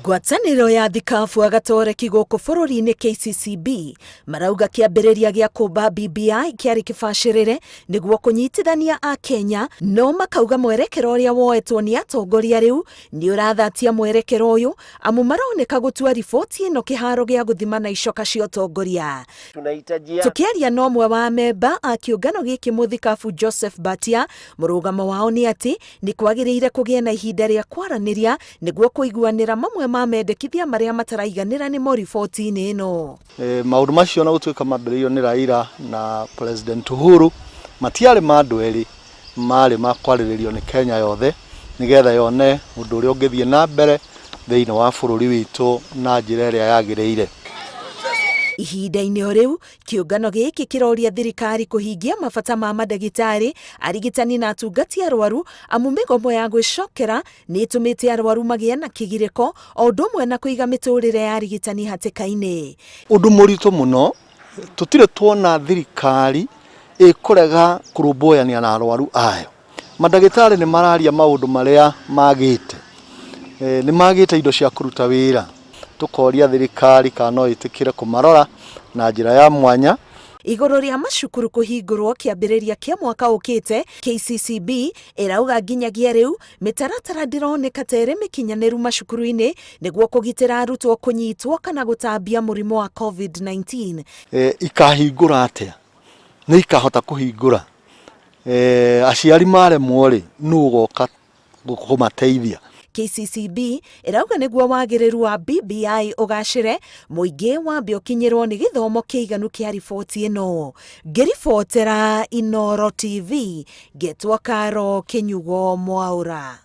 Ngwatanĩro ya thikabu agatoreki gũkũ bũrũri-inĩ KCCB marauga kĩambĩrĩria gĩa kũmba BBI kĩarĩ kĩbacĩrĩre nĩguo kũnyitithania Akenya, no makauga mwerekera ũrĩa woetwo nĩ atongoria rĩu nĩ ũrathatia mwerekera ũyũ amu maroneka gũtua riboti ĩno kĩharo gĩa gũthima na icoka cia ũtongoria. Tũkĩaria na ũmwe wa amemba a kĩũngano gĩkĩ mũthikabu Joseph Mbatia, mũrũgamo wao nĩ atĩ nĩ kwagĩrĩire kũgĩe na ihinda rĩa kwaranĩria nĩguo kũiguanĩra mamwe ma mendekithia marĩa mataraiganĩra nĩmo riboti-inĩ ĩno. Maũndũ macio na gũtuĩka mambĩrĩirio nĩ Raila na President Uhuru matiarĩ ma andũ erĩ, marĩ ma kwarĩrĩrio nĩ Kenya yothe nĩgetha yone ũndũ ũrĩa ũngĩthiĩ na mbere thĩinĩ wa bũrũri witũ na njĩra ĩrĩa yagĩrĩire. Ihinda-inĩ o rĩu, kĩũngano gĩkĩ kĩroria thirikari kũhingia mabata ma mandagĩtarĩ, arigitani na atungati arwaru amu mĩgomo ya gwĩcokera nĩ ĩtũmĩte arwaru magĩe na kĩgirĩko o ũndũ ũmwe na kũiga mĩtũrĩre ya arigitani hatĩka-inĩ. Ũndũ mũritũ mũno, tũtirĩ tuona thirikari ĩkũrega kũrũmbũyania na arwaru ayo. Mandagĩtarĩ nĩ mararia maũndũ marĩa magĩte, nĩ magĩte indo cia kũruta wĩra, tũkoria thirikari kana no ĩtĩkĩre kũmarora na njĩra ya mwanya. Igũrũ rĩa macukuru kũhingũrwo kĩambĩrĩria kĩa mwaka ũkĩte, KCCB ĩrauga nginyagia rĩu mĩtaratara ndĩroneka ta ĩrĩ mĩkinyanĩru macukuru-inĩ nĩguo kũgitĩra arutwo kũnyitwo kana gũtambia mũrimũ wa COVID-19. Ikahingũra atĩa? Nĩ ikahota kũhingũra? Aciari maremwo rĩ, nũ ũgoka kũmateithia? KCCB ĩrauga nĩguo wagĩrĩru wa BBI ũgacĩre, mũingĩ wambe ũkinyĩrwo nĩ gĩthomo kĩiganu kĩa riboti ĩno. Ngĩribotera Inooro TV, ngetwo Karo Kĩnyugo Mwaũra.